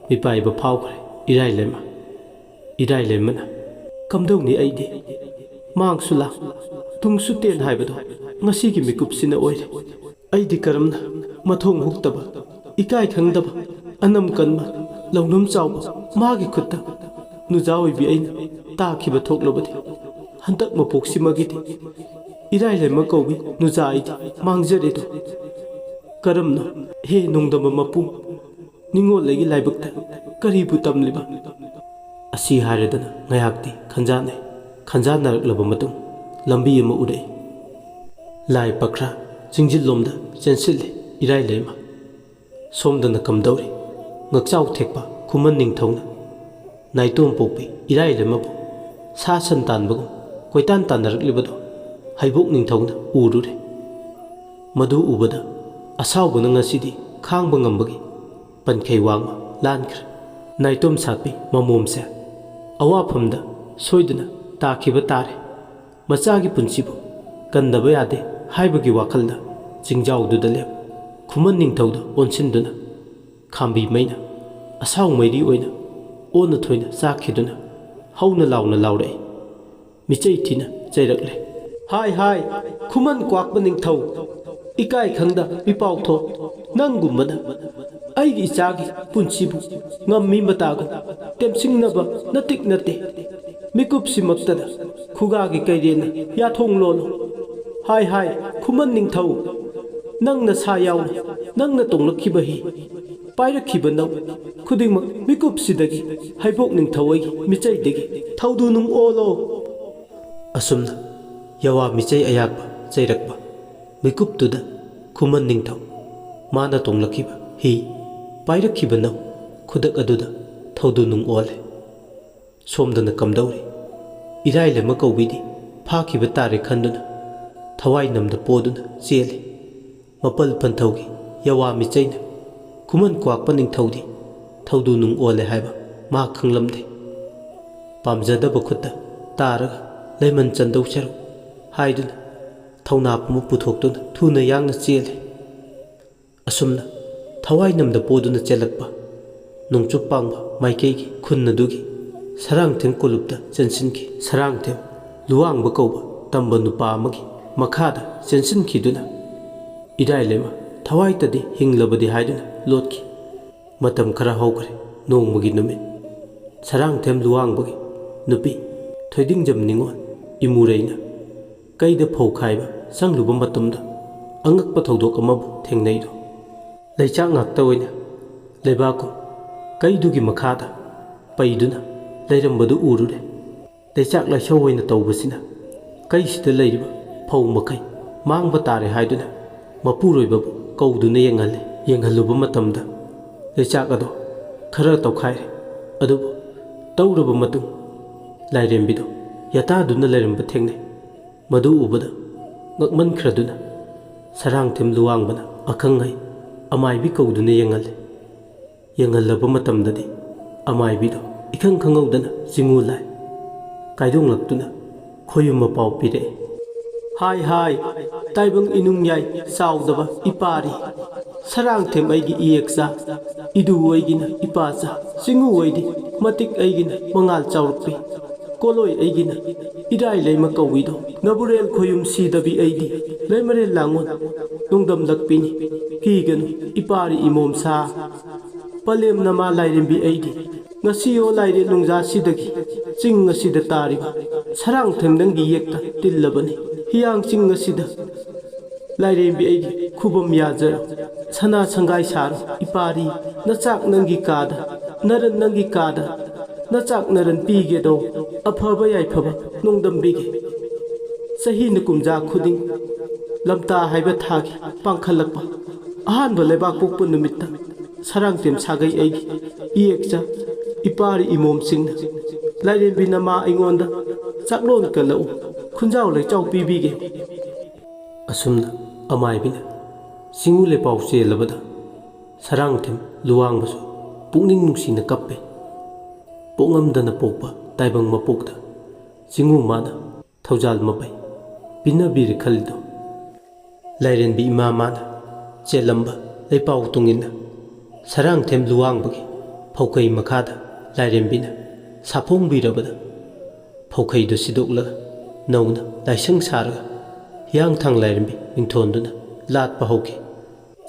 ꯃꯤꯄꯥꯏꯕ ꯐꯥꯎꯈ꯭ꯔꯦ ꯏꯔꯥꯏꯂꯦꯝꯕ꯫ ꯏꯔꯥꯏꯂꯦꯝꯕꯅ, "ꯀꯝꯗꯧꯅꯤ ꯑꯩꯗꯤ? ꯃꯥꯡꯁꯨ ꯂꯥꯛ, ꯇꯨꯡꯁꯨ ꯇꯦꯟ ꯍꯥꯏꯕꯗꯣ ꯉꯁꯤꯒꯤ ꯃꯤꯀꯨꯞꯁꯤꯅ ꯑꯣꯏꯔꯦ꯫ ꯑꯩꯗꯤ ꯀꯔꯝꯅ ꯃꯊꯣꯡ ꯍꯨꯛꯇꯕ, ꯏꯀꯥꯏ ꯈꯪꯗꯕ, ꯑꯅꯝ ꯀꯟꯕ, ꯂꯧꯅꯝ ꯆꯥꯎꯕ ꯃꯥꯒꯤ ꯈꯨꯠꯇ ꯅꯨꯖꯥ ꯑꯣꯏꯕꯤ ꯑꯩꯅ ꯇꯥꯈꯤꯕ ꯊꯣꯛꯂꯕꯗꯤ? ꯍꯟꯗꯛ ꯃꯄꯣꯛꯁꯤꯃꯒꯤꯗꯤ ꯏꯔꯥꯏꯂꯦꯝꯕ ꯀꯧꯕꯤ ꯅꯨꯖꯥ ꯑꯩꯗꯤ ꯃꯥꯡꯖꯔꯦꯗꯣ꯫ ꯀꯔꯝꯅ, ꯍꯦ ꯅꯣꯡꯗꯝꯕ ꯃꯄꯨ, ꯅꯤꯡꯉꯣꯜ ꯑꯩꯒꯤ ꯂꯥꯏꯕꯛꯇ ꯀꯔꯤꯕꯨ ꯇꯝꯂꯤꯕ?" ꯑꯁꯤ ꯍꯥꯏꯔꯗꯅ ꯉꯥꯏꯍꯥꯛꯇꯤ ꯈꯟꯖꯥꯟꯅꯩ꯫ ꯈꯟꯖꯥꯟꯅꯔꯛꯂꯕ ꯃꯇꯨꯡ ꯂꯝꯕꯤ ꯑꯃ ꯎꯔꯛꯏ꯫ ꯂꯥꯏ ꯄꯈ꯭ꯔ ꯆꯤꯡꯖꯤꯜꯂꯣꯝꯗ ꯆꯦꯟꯁꯤꯜꯂꯤ ꯏꯔꯥꯏꯂꯩꯃ꯫ ꯁꯣꯝꯗꯅ ꯀꯝꯗꯧꯔꯤ? ꯉꯛꯆꯥꯎ ꯊꯦꯛꯄ ꯈꯨꯃꯟ ꯅꯤꯡꯊꯧꯅ ꯅꯥꯏꯇꯣꯝ ꯄꯣꯛꯄꯤ ꯏꯔꯥꯏꯂꯩꯃꯕꯨ ꯁꯥ ꯁꯟ ꯇꯥꯟꯕꯒꯨꯝ ꯀꯣꯏꯇꯥꯟ ꯇꯥꯟꯅꯔꯛꯂꯤꯕꯗꯨ ꯍꯩꯕꯣꯛ ꯅꯤꯡꯊꯧꯅ ꯎꯔꯨꯔꯦ꯫ ꯃꯗꯨ ꯎꯕꯗ ꯑꯁꯥꯎꯕꯅ ꯉꯁꯤꯗꯤ ꯈꯥꯡꯕ ꯉꯝꯕꯒꯤ ꯄꯟꯈꯩ ꯋꯥꯡꯃ ꯂꯥꯟꯈ꯭ꯔꯦ꯫ ꯅꯥꯏꯇꯣꯝ ꯁꯥꯠꯄꯤ ꯃꯃꯣꯝꯁꯦ ꯑꯋꯥꯐꯝꯗ ꯁꯣꯏꯗꯅ ꯇꯥꯈꯤꯕ ꯇꯥꯔꯦ꯫ ꯃꯆꯥꯒꯤ ꯄꯨꯟꯁꯤꯕꯨ ꯀꯟꯗꯕ ꯌꯥꯗꯦ ꯍꯥꯏꯕꯒꯤ ꯋꯥꯈꯜꯗ ꯆꯤꯡꯖꯥꯎꯗꯨꯗ ꯂꯦꯞ ꯈꯨꯃꯟ ꯅꯤꯡꯊꯧꯗ ꯑꯣꯟꯁꯤꯟꯗꯨꯅ ꯈꯥꯝꯕꯤ ꯃꯩꯅ ꯑꯁꯥꯎ ꯃꯩꯔꯤ ꯑꯣꯏꯅ ꯑꯣꯟꯅ ꯊꯣꯏꯅ ꯆꯥꯛꯈꯤꯗꯨꯅ ꯍꯧꯅ ꯂꯥꯎꯅ ꯂꯥꯎꯔꯛꯏ꯫ ꯃꯤꯆꯩ ꯊꯤꯅ ꯆꯩꯔꯛꯂꯦ꯫ "ꯍꯥꯏ ꯍꯥꯏ, ꯈꯨꯃꯟ ꯀ꯭ꯋꯥꯛꯄ ꯅꯤꯡꯊꯧ, ꯏꯀꯥꯏ ꯈꯪꯗ ꯃꯤꯄꯥꯎ ꯊꯣꯛ, ꯅꯪꯒꯨꯝꯕꯅ ꯑꯩꯒꯤ ꯏꯆꯥꯒꯤ ꯄꯨꯟꯁꯤꯕꯨ ꯉꯝꯃꯤ ꯃꯇꯥꯒꯨꯝ ꯇꯦꯝꯁꯤꯡꯅꯕ ꯅꯇꯤꯛ ꯅꯠꯇꯦ꯫ ꯃꯤꯀꯨꯞꯁꯤꯃꯛꯇꯗ ꯈꯨꯒꯥꯒꯤ ꯀꯩꯔꯦꯟꯅ ꯌꯥꯊꯣꯡ ꯂꯣꯜꯂꯣ꯫ ꯍꯥꯏ ꯍꯥꯏ, ꯈꯨꯃꯟ ꯅꯤꯡꯊꯧ, ꯅꯪꯅ ꯁꯥ ꯌꯥꯎꯅ ꯅꯪꯅ ꯇꯣꯡꯂꯛꯈꯤꯕ ꯍꯤ, ꯄꯥꯏꯔꯛꯈꯤꯕ ꯅꯧ ꯈꯨꯗꯤꯡꯃꯛ ꯃꯤꯀꯨꯞꯁꯤꯗꯒꯤ ꯍꯩꯕꯣꯛ ꯅꯤꯡꯊꯧ ꯑꯩꯒꯤ ꯃꯤꯆꯩꯗꯒꯤ ꯊꯧꯗꯨ ꯅꯨꯡ ꯑꯣꯜꯂꯣ꯫" ꯑꯁꯨꯝꯅ ꯌꯋꯥ ꯃꯤꯆꯩ ꯑꯌꯥꯛꯄ ꯆꯩꯔꯛꯄ ꯃꯤꯀꯨꯞꯇꯨꯗ ꯈꯨꯃꯟ ꯅꯤꯡꯊꯧ ꯃꯥꯅ ꯇꯣꯡꯂꯛꯈꯤꯕ ꯍꯤ, ꯄꯥꯏꯔꯛꯈꯤꯕ ꯅꯧ ꯈꯨꯗꯛ ꯑꯗꯨꯗ ꯊꯧꯗꯨ ꯅꯨꯡ ꯑꯣꯜꯂꯦ꯫ ꯁꯣꯝꯗꯅ ꯀꯝꯗꯧꯔꯤ? ꯏꯔꯥꯏꯂꯩꯃ ꯀꯧꯕꯤꯗꯤ ꯐꯥꯈꯤꯕ ꯇꯥꯔꯦ ꯈꯟꯗꯨꯅ ꯊꯋꯥꯏ ꯅꯝꯗ ꯄꯣꯗꯨꯅ ꯆꯦꯜꯂꯤ꯫ ꯃꯄꯜ ꯄꯟꯊꯧꯒꯤ ꯌꯋꯥ ꯃꯤꯆꯩꯅ ꯈꯨꯃꯟ ꯀ꯭ꯋꯥꯛꯄ ꯅꯤꯡꯊꯧꯗꯤ ꯊꯧꯗꯨ ꯅꯨꯡ ꯑꯣꯜꯂꯦ ꯍꯥꯏꯕ ꯃꯥ ꯈꯪꯂꯝꯗꯦ꯫ ꯄꯥꯝꯖꯗꯕ ꯈꯨꯠꯇ ꯇꯥꯔꯒ ꯂꯩꯃꯟ ꯆꯟꯗꯧ ꯁꯔꯨꯛ ꯍꯥꯏꯗꯨꯅ ꯊꯧꯅꯥ ꯄꯨꯝꯕ ꯄꯨꯊꯣꯛꯇꯨꯅ ꯊꯨꯅ ꯌꯥꯡꯅ ꯆꯦꯜꯂꯤ꯫ ꯑꯁꯨꯝꯅ ꯊꯋꯥꯏ ꯅꯝꯗ ꯄꯣꯗꯨꯅ ꯆꯦꯜꯂꯛꯄ ꯅꯣꯡꯆꯨꯞ ꯄꯥꯡꯕ ꯃꯥꯏꯀꯩꯒꯤ ꯈꯨꯟ ꯑꯗꯨꯒꯤ ꯁꯔꯥꯡꯊꯦꯝ ꯀꯣꯂꯨꯞꯇ ꯆꯦꯟꯁꯤꯟꯈꯤ꯫ ꯁꯔꯥꯡꯊꯦꯝ ꯂꯨꯋꯥꯡꯕ ꯀꯧꯕ ꯇꯝꯕ ꯅꯨꯄꯥ ꯑꯃꯒꯤ ꯃꯈꯥꯗ ꯆꯦꯟꯁꯤꯟꯈꯤꯗꯨꯅ ꯏꯔꯥꯏꯂꯩꯃ ꯊꯋꯥꯏꯇꯗꯤ ꯍꯤꯡꯂꯕꯗꯤ ꯍꯥꯏꯗꯨꯅ ꯂꯣꯠꯈꯤ꯫ ꯃꯇꯝ ꯈꯔ ꯍꯧꯈ꯭ꯔꯦ꯫ ꯅꯣꯡꯃꯒꯤ ꯅꯨꯃꯤꯠ ꯁꯔꯥꯡꯊꯦꯝ ꯂꯨꯋꯥꯡꯕꯒꯤ ꯅꯨꯄꯤ ꯊꯣꯏꯗꯤꯡꯖꯝ ꯅꯤꯉꯣꯜ ꯏꯃꯨꯔꯩꯅ ꯀꯩꯗ ꯐꯧ ꯈꯥꯏꯕ ꯆꯪꯂꯨꯕ ꯃꯇꯝꯗ ꯑꯉꯛꯄ ꯊꯧꯗꯣꯛ ꯑꯃꯕꯨ ꯊꯦꯡꯅꯩꯗꯣ꯫ ꯂꯩꯆꯥꯛ ꯉꯥꯛꯇ ꯑꯣꯏꯅ ꯂꯩꯕꯥꯛꯀꯨꯝ ꯀꯩꯗꯨꯒꯤ ꯃꯈꯥꯗ ꯄꯩꯗꯨꯅ ꯂꯩꯔꯝꯕꯗꯨ ꯎꯔꯨꯔꯦ꯫ ꯂꯩꯆꯥꯛ ꯂꯩꯁꯧ ꯑꯣꯏꯅ ꯇꯧꯕꯁꯤꯅ ꯀꯩꯁꯤꯗ ꯂꯩꯔꯤꯕ ꯐꯧ ꯃꯈꯩ ꯃꯥꯡꯕ ꯇꯥꯔꯦ ꯍꯥꯏꯗꯨꯅ ꯃꯄꯨꯔꯣꯏꯕꯕꯨ ꯀꯧꯗꯨꯅ ꯌꯦꯡꯍꯜꯂꯦ꯫ ꯌꯦꯡꯍꯜꯂꯨꯕ ꯃꯇꯝꯗ ꯂꯩꯆꯥꯛ ꯑꯗꯣ ꯈꯔ ꯇꯧꯈꯥꯏꯔꯦ꯫ ꯑꯗꯨꯕꯨ ꯇꯧꯔꯕ ꯃꯇꯨꯡ ꯂꯥꯏꯔꯦꯝꯕꯤꯗꯣ ꯌꯥꯇꯥꯗꯨꯅ ꯂꯩꯔꯝꯕ ꯊꯦꯡꯅꯩ꯫ ꯃꯗꯨ ꯎꯕꯗ ꯉꯛꯃꯟꯈ꯭ꯔꯗꯨꯅ ꯁꯔꯥꯡꯊꯦꯝ ꯂꯨꯋꯥꯡꯕꯅ ꯑꯈꯪ ꯑꯍꯩ ꯑꯃꯥꯏꯕꯤ ꯀꯧꯗꯨꯅ ꯌꯦꯡꯍꯜꯂꯦ꯫ ꯌꯦꯡꯍꯜꯂꯕ ꯃꯇꯝꯗꯗꯤ ꯑꯃꯥꯏꯕꯤꯗꯣ ꯏꯈꯪ ꯈꯪꯍꯧꯗꯅ ꯆꯤꯡꯉꯨ ꯂꯥꯏ ꯀꯥꯏꯗꯣꯡꯂꯛꯇꯨꯅ ꯈꯣꯌꯨꯝ ꯃꯄꯥꯎ ꯄꯤꯔꯛꯏ꯫ ꯍꯥꯏ ꯍꯥꯏ, ꯇꯥꯏꯕꯪ ꯏꯅꯨꯡ ꯌꯥꯏ ꯆꯥꯎꯗꯕ ꯏꯄꯥꯔꯤ꯫ ꯁꯔꯥꯡꯊꯦꯝ ꯑꯩꯒꯤ ꯏꯌꯦꯛꯆꯥ, ꯏꯗꯨ ꯑꯩꯒꯤꯅ ꯏꯄꯥꯆꯥ, ꯆꯤꯡꯉꯨ ꯑꯩꯗꯤ ꯃꯇꯤꯛ ꯑꯩꯒꯤꯅ ꯃꯉꯥꯜ ꯆꯥꯎꯔꯛꯄꯤ꯫ ꯀꯣꯂꯣꯏ ꯑꯩꯒꯤꯅ ꯏꯔꯥꯏ ꯂꯩꯃ ꯀꯧꯏꯗꯣ꯫ ꯅꯕꯨꯔꯦꯜ ꯈꯣꯌꯨꯝ ꯁꯤꯗꯕꯤ ꯑꯩꯗꯤ ꯂꯩꯃꯔꯦꯜ ꯂꯥꯡꯉꯣꯟ ꯅꯣꯡꯗꯝꯂꯛꯄꯤꯅꯤ꯫ ꯀꯤꯒꯅꯨ ꯏꯄꯥꯔꯤ ꯏꯃꯣꯝꯁꯥ꯫ ꯄꯂꯦꯝ ꯅꯃꯥ ꯂꯥꯏꯔꯦꯝꯕꯤ ꯑꯩꯗꯤ ꯉꯁꯤꯌꯣ ꯂꯥꯏꯔꯦꯟ ꯅꯨꯡꯖꯥꯁꯤꯗꯒꯤ ꯆꯤꯡ ꯑꯁꯤꯗ ꯇꯥꯔꯤꯕ ꯁꯔꯥꯡꯊꯦꯝ ꯅꯪꯒꯤ ꯌꯦꯛꯇ ꯇꯤꯜꯂꯕꯅꯤ꯫ ꯍꯤꯌꯥꯡ ꯆꯤꯡ ꯑꯁꯤꯗ ꯂꯥꯏꯔꯦꯝꯕꯤ ꯑꯩꯒꯤ ꯈꯨꯕꯝ ꯌꯥꯖꯔꯣ꯫ ꯁꯅꯥ ꯁꯪꯒꯥꯏ ꯁꯥꯔꯣ ꯏꯄꯥꯔꯤ, ꯅꯆꯥꯛ ꯅꯪꯒꯤ ꯀꯥꯗ, ꯅꯔꯟ ꯅꯪꯒꯤ ꯀꯥꯗ, ꯅꯆꯥꯛ ꯅꯔꯟ ꯄꯤꯒꯦꯗꯣ꯫ ꯑꯐꯕ ꯌꯥꯏꯐꯕ ꯅꯣꯡꯗꯝꯕꯤꯒꯦ꯫ ꯆꯍꯤꯅ ꯀꯨꯝꯖꯥ ꯈꯨꯗꯤꯡ ꯂꯝꯇꯥ ꯍꯥꯏꯕ ꯊꯥꯒꯤ ꯄꯥꯡꯈꯠꯂꯛꯄ ꯑꯍꯥꯟꯕ ꯂꯩꯕꯥꯛ ꯄꯣꯛꯄ ꯅꯨꯃꯤꯠꯇ ꯁꯔꯥꯡꯊꯦꯝ ꯁꯥꯒꯩ ꯑꯩꯒꯤ ꯏꯌꯦꯛꯆꯥ ꯏꯄꯥꯔꯤ ꯏꯃꯣꯝꯁꯤꯡꯅ ꯂꯥꯏꯔꯦꯝꯕꯤ ꯅꯃꯥ ꯑꯩꯉꯣꯟꯗ ꯆꯥꯛꯂꯣꯟ ꯀꯜꯂꯛꯎ, ꯈꯨꯟꯖꯥꯎ ꯂꯩꯆꯥꯎ ꯄꯤꯕꯤꯒꯦ꯫ ꯑꯁꯨꯝꯅ ꯑꯃꯥꯏꯕꯤꯅ ꯆꯤꯡꯉꯨ ꯂꯩꯄꯥꯎ ꯆꯦꯜꯂꯕꯗ ꯁꯔꯥꯡꯊꯦꯝ ꯂꯨꯋꯥꯡꯕꯁꯨ ꯄꯨꯛꯅꯤꯡ ꯅꯨꯡꯁꯤꯅ ꯀꯞꯄꯦ꯫ ꯄꯣꯛꯉꯝꯗꯅ ꯄꯣꯛꯄ ꯇꯥꯏꯕꯪ ꯃꯄꯣꯛꯇ ꯆꯤꯡꯉꯨ ꯃꯥꯅ ꯊꯧꯖꯥꯜ ꯃꯄꯩ ꯄꯤꯅꯕꯤꯔꯦ ꯈꯜꯂꯤꯗꯣ꯫ ꯂꯥꯏꯔꯦꯝꯕꯤ ꯏꯃꯥ ꯃꯥꯅ ꯆꯦꯜꯂꯝꯕ ꯂꯩꯄꯥꯎ ꯇꯨꯡꯏꯟꯅ ꯁꯔꯥꯡꯊꯦꯝ ꯂꯨꯋꯥꯡꯕꯒꯤ ꯐꯧꯈꯩ ꯃꯈꯥꯗ ꯂꯥꯏꯔꯦꯝꯕꯤꯅ ꯁꯥꯐꯣꯡꯕꯤꯔꯕꯗ ꯐꯧꯈꯩꯗꯨ ꯁꯤꯗꯣꯛꯂꯒ ꯅꯧꯅ ꯂꯥꯏꯁꯪ ꯁꯥꯔꯒ ꯍꯤꯌꯥꯡꯊꯥꯡ ꯂꯥꯏꯔꯦꯝꯕꯤ ꯃꯤꯡꯊꯣꯟꯗꯨꯅ ꯂꯥꯠꯄ ꯍꯧꯈꯤ꯫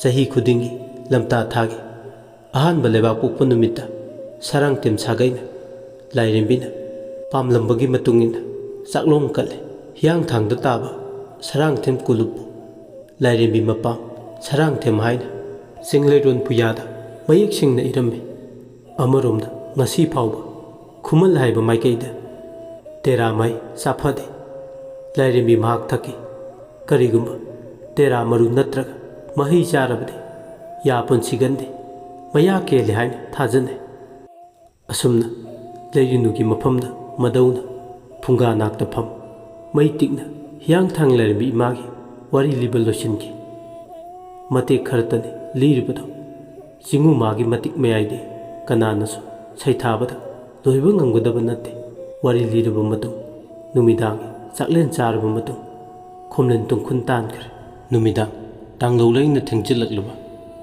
ꯆꯍꯤ ꯈꯨꯗꯤꯡꯒꯤ ꯂꯝꯇꯥ ꯊꯥꯒꯤ ꯑꯍꯥꯟꯕ ꯂꯩꯕꯥꯛ ꯄꯣꯛꯄ ꯅꯨꯃꯤꯠꯇ ꯁꯔꯥꯡꯊꯦꯝ ꯁꯥꯒꯩꯅ ꯂꯥꯏꯔꯦꯝꯕꯤꯅ ꯄꯥꯝꯂꯝꯕꯒꯤ ꯃꯇꯨꯡ ꯏꯟꯅ ꯆꯥꯛꯂꯣꯡ ꯀꯠꯂꯤ꯫ ꯍꯤꯌꯥꯡꯊꯥꯡꯗ ꯇꯥꯕ ꯁꯔꯥꯡꯊꯦꯝ ꯀꯣꯂꯨꯞꯄꯨ ꯂꯥꯏꯔꯦꯝꯕꯤ ꯃꯄꯥꯝ ꯁꯔꯥꯡꯊꯦꯝ ꯍꯥꯏꯅ ꯆꯤꯡꯂꯩꯔꯣꯟ ꯄꯨꯌꯥꯗ ꯃꯌꯦꯛ ꯁꯦꯡꯅ ꯏꯔꯝꯃꯤ꯫ ꯑꯃꯔꯣꯝꯗ ꯉꯁꯤ ꯐꯥꯎꯕ ꯈꯨꯃꯜ ꯍꯥꯏꯕ ꯃꯥꯏꯀꯩꯗ ꯇꯦꯔꯥ ꯃꯩ ꯆꯥꯐꯗꯦ꯫ ꯂꯥꯏꯔꯦꯝꯕꯤ ꯃꯍꯥꯛ ꯊꯛꯈꯤ꯫ ꯀꯔꯤꯒꯨꯝꯕ ꯇꯦꯔꯥ ꯃꯔꯨ ꯅꯠꯇ꯭ꯔꯒ ꯃꯍꯩ ꯆꯥꯔꯕꯗꯤ ꯌꯥ ꯄꯨꯟꯁꯤꯒꯟꯗꯦ, ꯃꯌꯥ ꯀꯦꯜꯂꯦ ꯍꯥꯏꯅ ꯊꯥꯖꯅꯩ꯫ ꯑꯁꯨꯝꯅ ꯂꯩꯔꯤꯅꯨꯒꯤ ꯃꯐꯝꯗ ꯃꯗꯧꯅ ꯐꯨꯡꯒꯥ ꯅꯥꯛꯇ ꯐꯝ ꯃꯩ ꯇꯤꯛꯅ ꯍꯤꯌꯥꯡꯊꯥꯡ ꯂꯥꯏꯔꯦꯝꯕꯤ ꯏꯃꯥꯒꯤ ꯋꯥꯔꯤ ꯂꯤꯕ ꯂꯣꯏꯁꯤꯟꯈꯤ꯫ ꯃꯇꯦꯛ ꯈꯔꯇꯅꯤ ꯂꯤꯔꯤꯕꯗꯣ꯫ ꯆꯤꯡꯉꯨ ꯃꯥꯒꯤ ꯃꯇꯤꯛ ꯃꯌꯥꯏꯗꯤ ꯀꯅꯥꯅꯁꯨ ꯁꯩꯊꯥꯕꯗ ꯂꯣꯏꯕ ꯉꯝꯒꯗꯕ ꯅꯠꯇꯦ꯫ ꯋꯥꯔꯤ ꯂꯤꯔꯕ ꯃꯇꯨꯡ ꯅꯨꯃꯤꯗꯥꯡꯒꯤ ꯆꯥꯛꯂꯦꯟ ꯆꯥꯔꯕ ꯃꯇꯨꯡ ꯈꯣꯝꯂꯦꯟ ꯇꯨꯡꯈꯨꯟ ꯇꯥꯟꯈ꯭ꯔꯦ꯫ ꯅꯨꯃꯤꯗꯥꯡ ꯇꯥꯡꯂꯧ ꯂꯩꯅ ꯊꯦꯡꯖꯤꯜꯂꯛꯂꯕ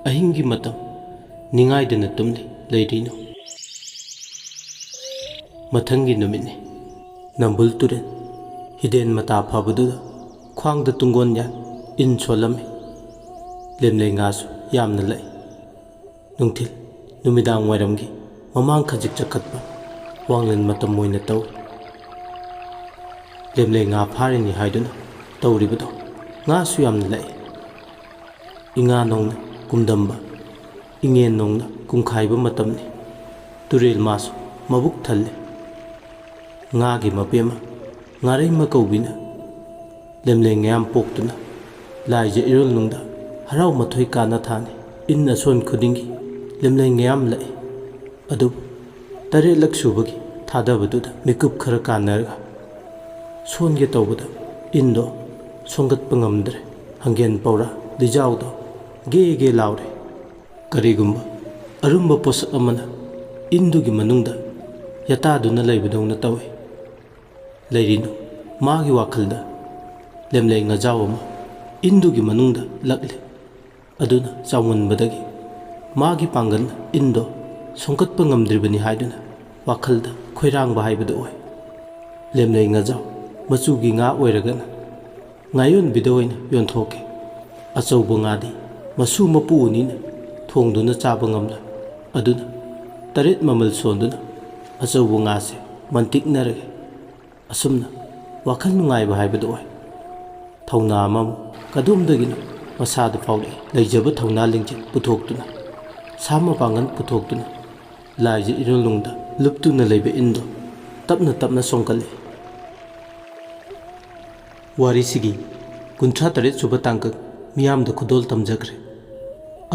ꯑꯍꯤꯡꯒꯤ ꯃꯇꯝ ꯅꯤꯡꯉꯥꯏꯗꯅ ꯇꯨꯝꯂꯤ ꯂꯩꯔꯤꯅꯨ꯫ ꯃꯊꯪꯒꯤ ꯅꯨꯃꯤꯠꯅꯤ꯫ ꯅꯝꯕꯨꯜ ꯇꯨꯔꯦꯜ ꯍꯤꯗꯦꯟ ꯃꯇꯥ ꯐꯕꯗꯨꯗ ꯈ꯭ꯋꯥꯡꯗ ꯇꯨꯡꯒꯣꯟ ꯌꯥꯟ ꯏꯟ ꯁꯣꯜꯂꯝꯃꯤ꯫ ꯂꯦꯝꯂꯩ ꯉꯥꯁꯨ ꯌꯥꯝꯅ ꯂꯛꯏ꯫ ꯅꯨꯡꯊꯤꯜ ꯅꯨꯃꯤꯗꯥꯡ ꯋꯥꯏꯔꯝꯒꯤ ꯃꯃꯥꯡ ꯈꯖꯤꯛ ꯆꯈꯠꯄ ꯋꯥꯡꯂꯦꯟ ꯃꯇꯝ ꯑꯣꯏꯅ ꯇꯧꯏ꯫ ꯂꯦꯝꯂꯩ ꯉꯥ ꯐꯥꯔꯤꯅꯤ ꯍꯥꯏꯗꯨꯅ ꯇꯧꯔꯤꯕꯗꯣ ꯉꯥꯁꯨ ꯌꯥꯝꯅ ꯂꯛꯏ꯫ ꯏꯉꯥ ꯅꯣꯡꯅ ꯀꯨꯝꯗꯝꯕ, ꯏꯉꯦꯟ ꯅꯣꯡꯅ ꯀꯨꯝꯈꯥꯏꯕ ꯃꯇꯝꯅꯤ꯫ ꯇꯨꯔꯦꯜ ꯃꯥꯁꯨ ꯃꯕꯨꯛ ꯊꯜꯂꯤ꯫ ꯉꯥꯒꯤ ꯃꯄꯦꯝꯃ ꯉꯥꯔꯩꯃ ꯀꯧꯕꯤꯅ ꯂꯦꯝꯂꯩ ꯉꯌꯥꯝ ꯄꯣꯛꯇꯨꯅ ꯂꯥꯏꯖ ꯏꯔꯣꯜꯅꯨꯡꯗ ꯍꯔꯥꯎ ꯃꯊꯣꯏ ꯀꯥꯅ ꯊꯥꯅꯤ꯫ ꯏꯟ ꯑꯁꯣꯟ ꯈꯨꯗꯤꯡꯒꯤ ꯂꯦꯝꯂꯩ ꯉꯌꯥꯝ ꯂꯛꯏ꯫ ꯑꯗꯨꯕꯨ ꯇꯔꯦꯠꯂꯛ ꯁꯨꯕꯒꯤ ꯊꯥꯗꯕꯗꯨꯗ ꯃꯤꯀꯨꯞ ꯈꯔ ꯀꯥꯟꯅꯔꯒ ꯁꯣꯟꯒꯦ ꯇꯧꯕꯗ ꯏꯟꯗꯣ ꯁꯣꯟꯒꯠꯄ ꯉꯝꯗ꯭ꯔꯦ꯫ ꯍꯪꯒꯦꯟ ꯄꯧꯔꯥ ꯂꯤꯖꯥꯎꯗꯣ ꯒꯦ ꯒꯦ ꯂꯥꯎꯔꯦ꯫ ꯀꯔꯤꯒꯨꯝꯕ ꯑꯔꯨꯝꯕ ꯄꯣꯠꯁꯛ ꯑꯃꯅ ꯏꯟꯗꯨꯒꯤ ꯃꯅꯨꯡꯗ ꯌꯥꯇꯥꯗꯨꯅ ꯂꯩꯕꯗꯧꯅ ꯇꯧꯏ꯫ ꯂꯩꯔꯤꯅꯨ ꯃꯥꯒꯤ ꯋꯥꯈꯜꯗ ꯂꯦꯝꯂꯩ ꯉꯥꯖꯥꯎ ꯑꯃ ꯏꯟꯗꯨꯒꯤ ꯃꯅꯨꯡꯗ ꯂꯛꯂꯤ꯫ ꯑꯗꯨꯅ ꯆꯥꯎꯃꯟꯕꯗꯒꯤ ꯃꯥꯒꯤ ꯄꯥꯡꯒꯜꯅ ꯏꯟꯗꯣ ꯁꯣꯡꯀꯠꯄ ꯉꯝꯗ꯭ꯔꯤꯕꯅꯤ ꯍꯥꯏꯗꯨꯅ ꯋꯥꯈꯜꯗ ꯈꯣꯏꯔꯥꯡꯕ ꯍꯥꯏꯕꯗꯨ ꯑꯣꯏ꯫ ꯂꯦꯝꯂꯩ ꯉꯥꯖꯥꯎ ꯃꯆꯨꯒꯤ ꯉꯥ ꯑꯣꯏꯔꯒꯅ ꯉꯥꯌꯣꯟꯕꯤꯗ ꯑꯣꯏꯅ ꯌꯣꯟꯊꯣꯛꯈꯤ꯫ ꯑꯆꯧꯕ ꯉꯥꯗꯤ ꯃꯁꯨ ꯃꯄꯨ ꯑꯅꯤꯅ ꯊꯣꯡꯗꯨꯅ ꯆꯥꯕ ꯉꯝꯂꯣꯏ꯫ ꯑꯗꯨꯅ ꯇꯔꯦꯠ ꯃꯃꯜ ꯁꯣꯟꯗꯨꯅ ꯑꯆꯧꯕ ꯉꯥꯁꯦ ꯃꯟꯇꯤꯛꯅꯔꯒꯦ꯫ ꯑꯁꯨꯝꯅ ꯋꯥꯈꯜ ꯅꯨꯡꯉꯥꯏꯕ ꯍꯥꯏꯕꯗꯨ ꯑꯣꯏ꯫ ꯊꯧꯅꯥ ꯑꯃꯃꯨꯛ ꯀꯗꯣꯝꯗꯒꯤꯅꯣ ꯃꯁꯥꯗ ꯐꯥꯎꯔꯛꯏ꯫ ꯂꯩꯖꯕ ꯊꯧꯅꯥ ꯂꯤꯡꯖꯦꯜ ꯄꯨꯊꯣꯛꯇꯨꯅ, ꯁꯥ ꯃꯄꯥꯡꯒꯜ ꯄꯨꯊꯣꯛꯇꯨꯅ, ꯂꯥꯏꯖ ꯏꯔꯣꯜꯅꯨꯡꯗ ꯂꯨꯞꯇꯨꯅ ꯂꯩꯕ ꯏꯟꯗꯣ ꯇꯞꯅ ꯇꯞꯅ ꯁꯣꯟꯒꯠꯂꯛꯏ꯫ ꯋꯥꯔꯤꯁꯤꯒꯤ ꯀꯨꯟꯊ꯭ꯔꯥ ꯇꯔꯦꯠ ꯁꯨꯕ ꯇꯥꯡꯀꯛ ꯃꯤꯌꯥꯝꯗ ꯈꯨꯗꯣꯜ ꯇꯝꯖꯈ꯭ꯔꯦ꯫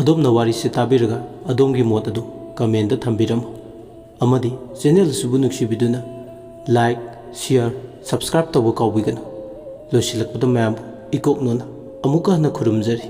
ꯑꯗꯣꯝꯅ ꯋꯥꯔꯤꯁꯤ ꯇꯥꯕꯤꯔꯒ ꯑꯗꯣꯝꯒꯤ ꯃꯣꯠ ꯑꯗꯨ ꯀꯃꯦꯟꯗ ꯊꯝꯕꯤꯔꯝꯃꯨ꯫ ꯑꯃꯗꯤ ꯆꯦꯅꯦꯜ ꯑꯁꯤꯕꯨ ꯅꯨꯡꯁꯤꯕꯤꯗꯨꯅ ꯂꯥꯏꯛ, ꯁꯤꯌꯔ, ꯁꯕꯁꯀ꯭ꯔꯥꯏꯕ ꯇꯧꯕ ꯀꯥꯎꯕꯤꯒꯅꯨ꯫ ꯂꯣꯏꯁꯤꯜꯂꯛꯄꯗ ꯃꯌꯥꯝꯕꯨ ꯏꯀꯣꯛꯅꯣꯅ ꯑꯃꯨꯛꯀ ꯍꯟꯅ ꯈꯨꯔꯨꯝꯖꯔꯤ꯫